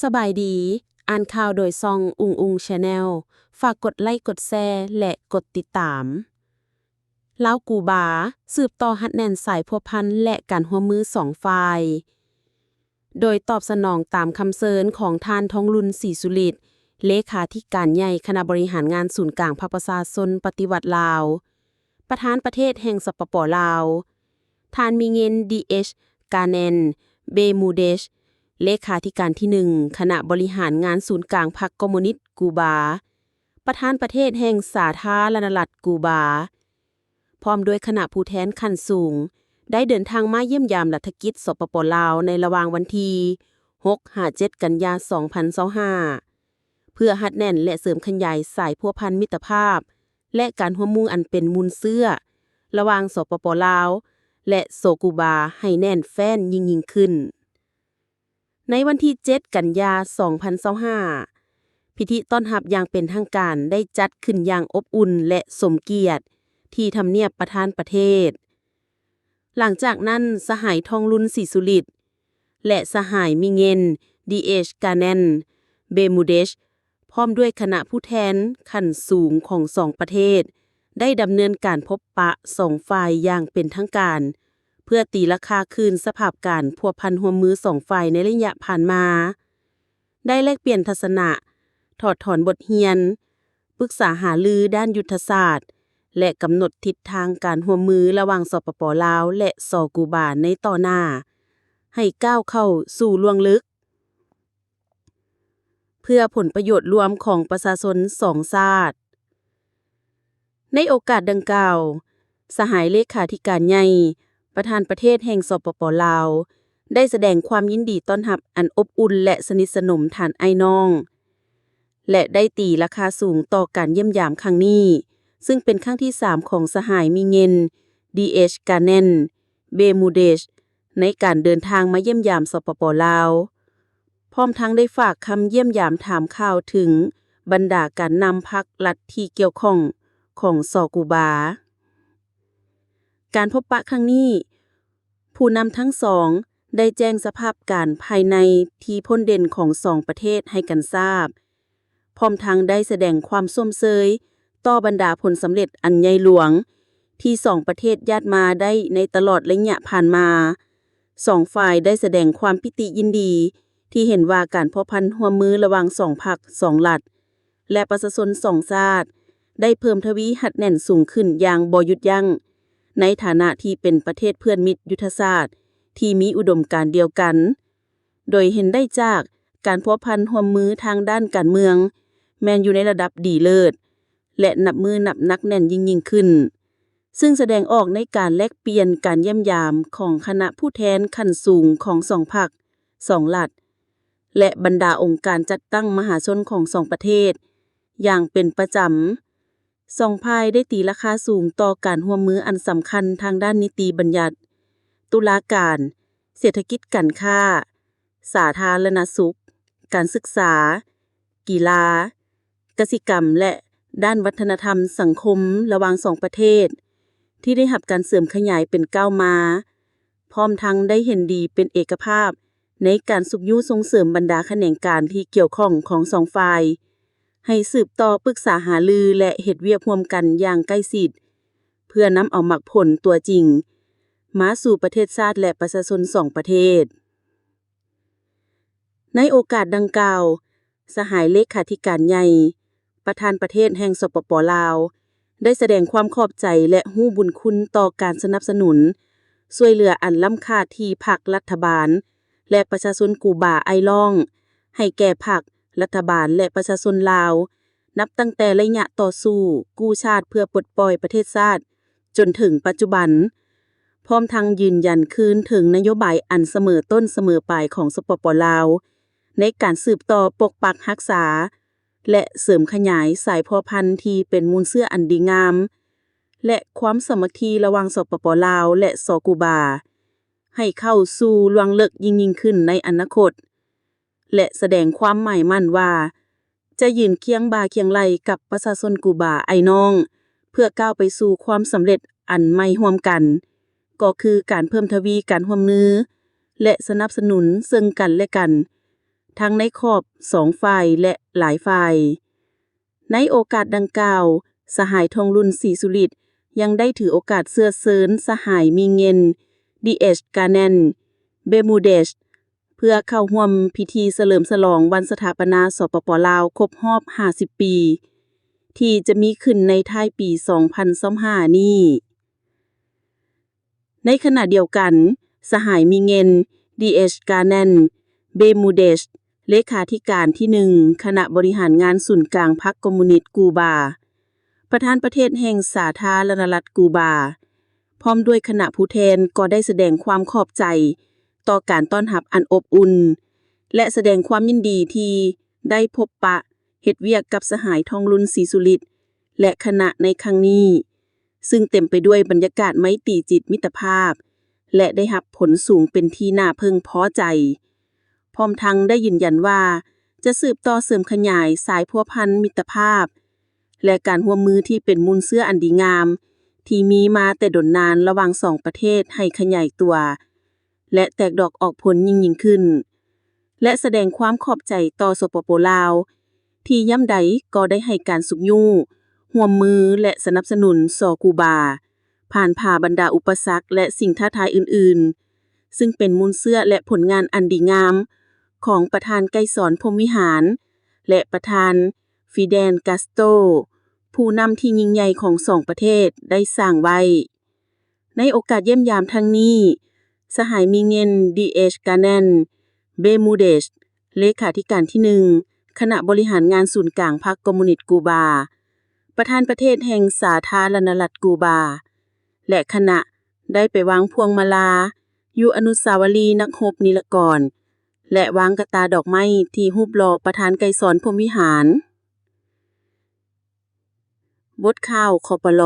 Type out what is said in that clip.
ສະບາຍດີ, ອ່ານຂ່າວໂດຍຊ່ອງອຸງອຸງ Channel. ຝາກກົດໄລ, ກົດແຊ ແລະ ກົດຕິດຕາມ. ລາວ-ກູບາ ສືບຕໍ່ຮັດແໜ້ນສາຍພົວພັນ ແລະ ການຮ່ວມມືສອງຝ່າຍ. ໂດຍຕອບສະໜອງຕາມຄຳເຊີນຂອງທ່ານ ທອງລຸນ ສີສຸລິດ ເລຂາທິການໃຫຍ່ຄະນະບໍລິຫານງານສູນກາງພັກປະຊາຊົນປະຕິວັດລາວ, ປະທານປະເທດແຫ່ງ ສປປ ລາວ, ທ່ານ ມິເງນ ດີເອຊ ກາແນນ ເບມູເດຊ ເລຂາທິການທີໜຶ່ງ ຄະນະບໍລິຫານງານສູນກາງພັກຄອມມູນິດກູບາ, ປະທານປະເທດແຫ່ງສາທາລະນະລັດກູບາ, ພ້ອມດ້ວຍຄະນະຜູ້ແທນຂັ້ນສູງ ໄດ້ເດີນທາງມາຢ້ຽມຢາມລັດຖະກິດ ສປປ ລາວ ໃນລະຫວ່າງວັນທີຫົກຫາເຈັດ ກັນຍາ ສອງພັນຊາວຫ້າ ເພື່ອຮັດແໜ້ນ ແລະ ເສີມຂະຫຍາຍສາຍພົວພັນມິດຕະພາບ ແລະ ການຮ່ວມມືອັນເປັນມູນເຊື້ອ ລະຫວ່າງ ສປປ ລາວ ແລະ ສ ກູບາ ໃຫ້ແໜ້ນແຟ້ນຍິ່ງໆຂຶ້ນ. ໃນວັນທີເຈັດ ກັນຍາ ສອງພັນຊາວຫ້າ ພິທີຕ້ອນຮັບຢ່າງເປັນທາງການໄດ້ຈັດຂຶ້ນຢ່າງອົບອຸ່ນ ແລະ ສົມກຽດ ທີ່ທຳນຽບປະທານປະເທດ. ຫຼັງຈາກນັ້ນ, ສະຫາຍ ທອງລຸນ ສີສຸລິດ ແລະ ສະຫາຍ ມິເງນ ດີເອຊ ກາແນນ ເບມູເດຊ ພ້ອມດ້ວຍຄະນະຜູ້ແທນຂັ້ນສູງຂອງສອງປະເທດ ໄດ້ດຳເນີນການພົບປະສອງຝ່າຍຢ່າງເປັນທາງການ ເພື່ອຕີລາຄາຄືນສະພາບການພົວພັນຮ່ວມມືສອງຝ່າຍໃນໄລຍະຜ່ານມາ, ໄດ້ແລກປ່ຽນທັດສະນະ, ຖອດຖອນບົດຮຽນ, ປຶກສາຫາລືດ້ານຍຸດທະສາດ ແລະ ກຳນົດທິດທາງການຮ່ວມມືລະຫວ່າງ ສປປ ລາວ ແລະ ສ ກູບາ ໃນຕໍ່ໜ້າ ໃຫ້ກ້າວເຂົ້າສູ່ລວງເລິກ ເພື່ອຜົນປະໂຫຍດລວມຂອງປະຊາຊົນສອງຊາດ. ໃນໂອກາດດັ່ງກ່າວ, ສະຫາຍເລຂາທິການໃຫຍ່ ປະທານປະເທດແຫ່ງ ສປປ ລາວ ໄດ້ສະແດງຄວາມຍິນດີຕ້ອນຮັບອັນອົບອຸ່ນ ແລະ ສະໜິດສະໜົມທ່ານອ້າຍນ້ອງ ແລະ ໄດ້ຕີລາຄາສູງຕໍ່ການຢ້ຽມຢາມຄັ້ງນີ້, ຊຶ່ງເປັນຄັ້ງທີສາມຂອງສະຫາຍ ມິເງນ ດີເອຊ ກາແນນ ເບມູເດຊ ໃນການເດີນທາງມາຢ້ຽມຢາມ ສປປ ລາວ, ພ້ອມທັງໄດ້ຝາກຄຳຢ້ຽມຢາມຖາມຂ່າວເຖິງບັນດາການນຳພັກລັດທີ່ກ່ຽວຂ້ອງຂອງ ສ ກູບາ. ການພົບປະຄັ້ງນີ້, ຜູ້ນຳທັງສອງໄດ້ແຈ້ງສະພາບການພາຍໃນທີ່ພົ້ນເດັ່ນຂອງສອງປະເທດໃຫ້ກັນຊາບ, ພ້ອມທັງໄດ້ສະແດງຄວາມຊົມເຊີຍຕໍ່ບັນດາຜົນສຳເລັດອັນໃຫຍ່ຫຼວງ ທີ່ສອງປະເທດຍາດມາໄດ້ໃນຕະຫຼອດໄລຍະຜ່ານມາ. ສອງຝ່າຍໄດ້ສະແດງຄວາມປີຕິຍິນດີທີ່ເຫັນວ່າການພົວພັນຮ່ວມມືລະຫວ່າງສອງພັກ, ສອງລັດ ແລະ ປະຊາຊົນສອງຊາດ ໄດ້ເພີ່ມທະວີຮັດແໜ້ນສູງຂຶ້ນຢ່າງບໍ່ຢຸດຢັ້ງ ໃນຖານະທີ່ເປັນປະເທດເພື່ອນມິດຍຸດທະສາດທີ່ມີອຸດົມການດຽວກັນ, ໂດຍເຫັນໄດ້ຈາກການພົວພັນຮ່ວມມືທາງດ້ານການເມືອງ ແມ່ນຢູ່ໃນລະດັບດີເລີດ ແລະ ນັບມື້ນັບໜັກແໜ້ນຍິ່ງໆຂຶ້ນ, ຊຶ່ງສະແດງອອກໃນການແລກປ່ຽນການຢ້ຽມຢາມຂອງຄະນະຜູ້ແທນຂັ້ນສູງຂອງສອງພັກ, ສອງລັດ ແລະ ບັນດາອົງການຈັດຕັ້ງມະຫາຊົນຂອງສອງປະເທດຢ່າງເປັນປະຈຳ. ສອງຝ່າຍໄດ້ຕີລາຄາສູງຕໍ່ການຮ່ວມມືອັນສຳຄັນທາງດ້ານນິຕິບັນຍັດ, ຕຸລາການ, ເສດຖະກິດ, ການຄ້າ, ສາທາລະນະສຸກ, ການສຶກສາ, ກິລາ, ກະສິກຳ ແລະ ດ້ານວັດທະນະທຳສັງຄົມລະຫວ່າງສອງປະເທດ ທີ່ໄດ້ຮັບການເສີມຂະຫຍາຍເປັນກ້າວມາ, ພ້ອມທັງໄດ້ເຫັນດີເປັນເອກະພາບໃນການຊຸກຍູ້ສົ່ງເສີມບັນດາຂະແໜງການທີ່ກ່ຽວຂ້ອງຂອງສອງຝ່າຍ ໃຫ້ສືບຕໍ່ປຶກສາຫາລື ແລະ ເຮັດວຽກຮ່ວມກັນຢ່າງໃກ້ຊິດ ເພື່ອນຳເອົາໝາກຜົນຕົວຈິງມາສູ່ປະເທດຊາດ ແລະ ປະຊາຊົນສອງປະເທດ. ໃນໂອກາດດັ່ງກ່າວ, ສະຫາຍເລຂາທິການໃຫຍ່ ປະທານປະເທດແຫ່ງ ສປປ ລາວ ໄດ້ສະແດງຄວາມຂອບໃຈ ແລະ ຮູ້ບຸນຄຸນຕໍ່ການສະໜັບສະໜູນຊ່ວຍເຫຼືອອັນລ້ຳຄ່າທີ່ພັກ, ລັດຖະບານ ແລະ ປະຊາຊົນກູບາອ້າຍລ້ອງ ໃຫ້ແກ່ພັກ, ລັດຖະບານ ແລະ ປະຊາຊົນລາວ ນັບຕັ້ງແຕ່ໄລຍະຕໍ່ສູ້ກູ້ຊາດເພື່ອປົດປ່ອຍປະເທດຊາດ ຈົນເຖິງປັດຈຸບັນ, ພ້ອມທັງຢືນຢັນຄືນເຖິງນະໂຍບາຍອັນສະເໝີຕົ້ນສະເໝີປາຍຂອງ ສປປ ລາວ ໃນການສືບຕໍ່ປົກປັກຮັກສາ ແລະ ເສີມຂະຫຍາຍສາຍພົວພັນທີ່ເປັນມູນເຊື້ອອັນດີງາມ ແລະ ຄວາມສາມັກຄີລະຫວ່າງ ສປປ ລາວ ແລະ ສ ກູບາ ໃຫ້ເຂົ້າສູ່ລວງເລິກຍິ່ງໆຂຶ້ນໃນອະນາຄົດ ແລະ ສະແດງຄວາມໝາຍໝັ້ນວ່າ ຈະຢືນຄຽງບ່າຄຽງໄຫຼ່ກັບປະຊາຊົນກູບາອ້າຍນ້ອງ ເພື່ອກ້າວໄປສູ່ຄວາມສຳເລັດອັນໃໝ່ຮ່ວມກັນ, ກໍຄືການເພີ່ມທະວີການຮ່ວມມື ແລະ ສະໜັບສະໜູນເຊິ່ງກັນແລະກັນ ທັງໃນຂອບສອງຝ່າຍ ແລະ ຫຼາຍຝ່າຍ. ໃນໂອກາດດັ່ງກ່າວ, ສະຫາຍ ທອງລຸນ ສີສຸລິດ ຍັງໄດ້ຖືໂອກາດເຊື້ອເຊີນສະຫາຍ ມິເງນ ດີເອຊ ກາແນນ ເບມູເດຊ ເພື່ອເຂົ້າຮ່ວມພິທີສະເຫຼີມສະຫຼອງວັນສະຖາປະນາ ສປປ ລາວ ຄົບຮອບຫ້າສິບປີ ທີ່ຈະມີຂຶ້ນໃນທ້າຍປີສອງພັນຊາວຫ້ານີ້. ໃນຂະນະດຽວກັນ, ສະຫາຍ ມິເງນ ດີເອຊ ກາແນນ ເບມູເດຊ ເລຂາທິການທີໜຶ່ງ ຄະນະບໍລິຫານງານສູນກາງພັກຄອມມູນິດກູບາ, ປະທານປະເທດແຫ່ງສາທາລະນະລັດກູບາ ພ້ອມດ້ວຍຄະນະຜູ້ແທນກໍໄດ້ສະແດງຄວາມຂອບໃຈຕໍ່ການຕ້ອນຮັບອັນອົບອຸ່ນ ແລະ ສະແດງຄວາມຍິນດີທີ່ໄດ້ພົບປະເຮັດວຽກກັບສະຫາຍ ທອງລຸນ ສີສຸລິດ ແລະ ຄະນະໃນຄັ້ງນີ້, ຊຶ່ງເຕັມໄປດ້ວຍບັນຍາກາດໄມຕີຈິດມິດຕະພາບ ແລະ ໄດ້ຮັບຜົນສູງເປັນທີ່ໜ້າເພິ່ງພໍໃຈ, ພ້ອມທັງໄດ້ຢືນຢັນວ່າຈະສືບຕໍ່ເສີມຂະຫຍາຍສາຍພົວພັນມິດຕະພາບ ແລະ ການຮ່ວມມືທີ່ເປັນມູນເຊື້ອອັນດີງາມ ທີ່ມີມາແຕ່ດົນນານລະຫວ່າງສອງປະເທດໃຫ້ຂະຫຍາຍຕົວ ແລະ ແຕກດອກອອກຜົນຍິ່ງໆຂຶ້ນ ແລະ ສະແດງຄວາມຂອບໃຈຕໍ່ ສປປ ລາວ ທີ່ຍາມໃດກໍໄດ້ໃຫ້ການຊຸກຍູ້, ຮ່ວມມື ແລະ ສະໜັບສະໜູນ ສ ກູບາ ຜ່ານຜ່າບັນດາອຸປະສັກ ແລະ ສິ່ງທ້າທາຍອື່ນໆ, ຊຶ່ງເປັນມູນເຊື້ອ ແລະ ຜົນງານອັນດີງາມຂອງປະທານໄກສອນ ພົມວິຫານ ແລະ ປະທານ ຟີແດນ ກາສໂຕ ຜູ້ນຳທີ່ຍິ່ງໃຫຍ່ຂອງສອງປະເທດໄດ້ສ້າງໄວ້. ໃນໂອກາດຢ້ຽມຢາມຄັ້ງນີ້, ສະຫາຍ ມິເງນ ດີເອຊ ກາແນນ ເບມູເດຊ ເລຂາທິການທີໜຶ່ງ ຄະນະບໍລິຫານງານສູນກາງພັກຄອມມູນິດກູບາ, ປະທານປະເທດແຫ່ງສາທາລະນະລັດກູບາ ແລະ ຄະນະ ໄດ້ໄປວາງພວງມາລາຢູ່ອະນຸສາວະລີນັກຮົບນິລະກອນ ແລະ ວາງກະຕ່າດອກໄມ້ທີ່ຮູບຫຼໍ່ປະທານໄກສອນ ພົມວິຫານ. ບົດຂ່າວ ຄປລ.